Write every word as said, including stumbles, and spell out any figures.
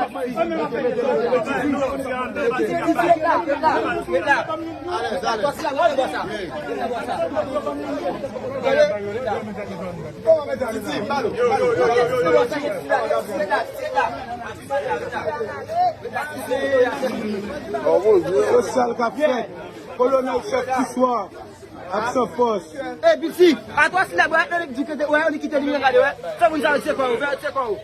Se sa l k ap fèt. Kolonèl chèf Kiswa ak Sanfòs. E piti, atò sila bwa, yo di ke te, wè, yo di kite li, gade, wè. Fè moun sa yo tcheke w, fè yo tcheke w.